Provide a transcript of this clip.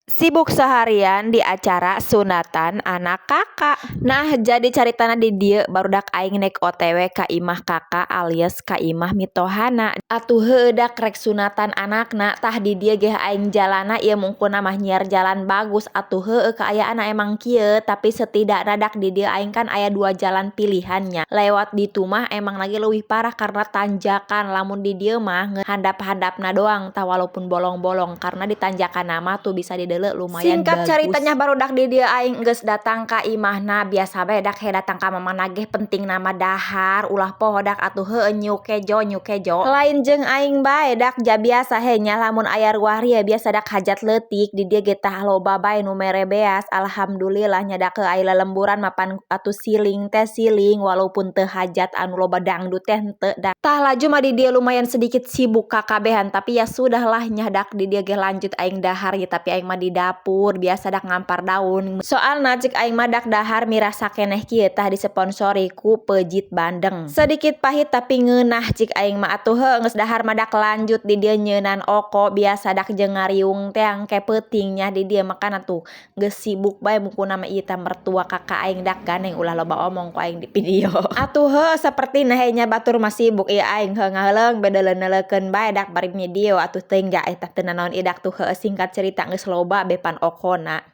Sibuk seharian di acara sunatan anak kakak. Nah, jadi caritana di dieu barudak aing nek OTW ka imah kakak alias ka imah mitohana. Atuh heueuh dak rek sunatan anakna. Tah, di dieu ge aing jalanna ieu mungkuna mah nyiar jalan bagus. Atuh heueuh, kaayaanna emang kieu, tapi setidakna dak di dieu aing kan aya dua jalan pilihannya. Lewat ditu mah emang lagi leuwih parah karena tanjakan. Lamun di dieu mah handap-handapna doang tah, walaupun bolong-bolong karena di tanjakan mah tuh bisa dideuleu lumayan. Singkat bagus. Caritanya, barudak di dieu aing geus datang ka imahna. Biasa bae dak he datang ka mamana ge, penting nama dahar, ulah poho dak. Atuh heueuh, nyiuk kejo, nyiuk kejo lain jeung aing bae dak ja, biasa he nya lamun aya ruah rieu biasa dak hajat leutik di dieu ge. Tah, loba bae nu mere beas, alhamdulillah nya dak. Aya lelemburan mapan atuh siling teh siling, walaupun teu hajat anu loba dangdut teh henteu dak. Tah, laju mah di dieu lumayan sedikit sibuk kakabehan, tapi ya sudahlah nya dak. Di dieu ge lanjut aing dahar ya, tapi aing mah di dapur biasa dak, ngampar daun, soalna cek aing mah dak dahar mirasa keneh kieu. Tah, disponsori ku pejit bandeng, sedikit pahit tapi ngeunah cik aing mah. Atuh heuh, geus dahar mah dak lanjut di dieu nyeunan oko biasa dak jeung ngariung teh engke peuting nya. Di dieu makan atuh geus sibuk bae mukuna mah ieu teh mertua kakak aing dak, gandeng ulah loba omong ku aing di video. Atuh heuh, sapertina he nya batur mah sibuk ieu aing heuh, ngaheuleung bedeleun bae dak bari video. Atuh teuing ga eta teu nanaon ieu dak tuh. Heuh, singkat cerita geus loba be pan okona.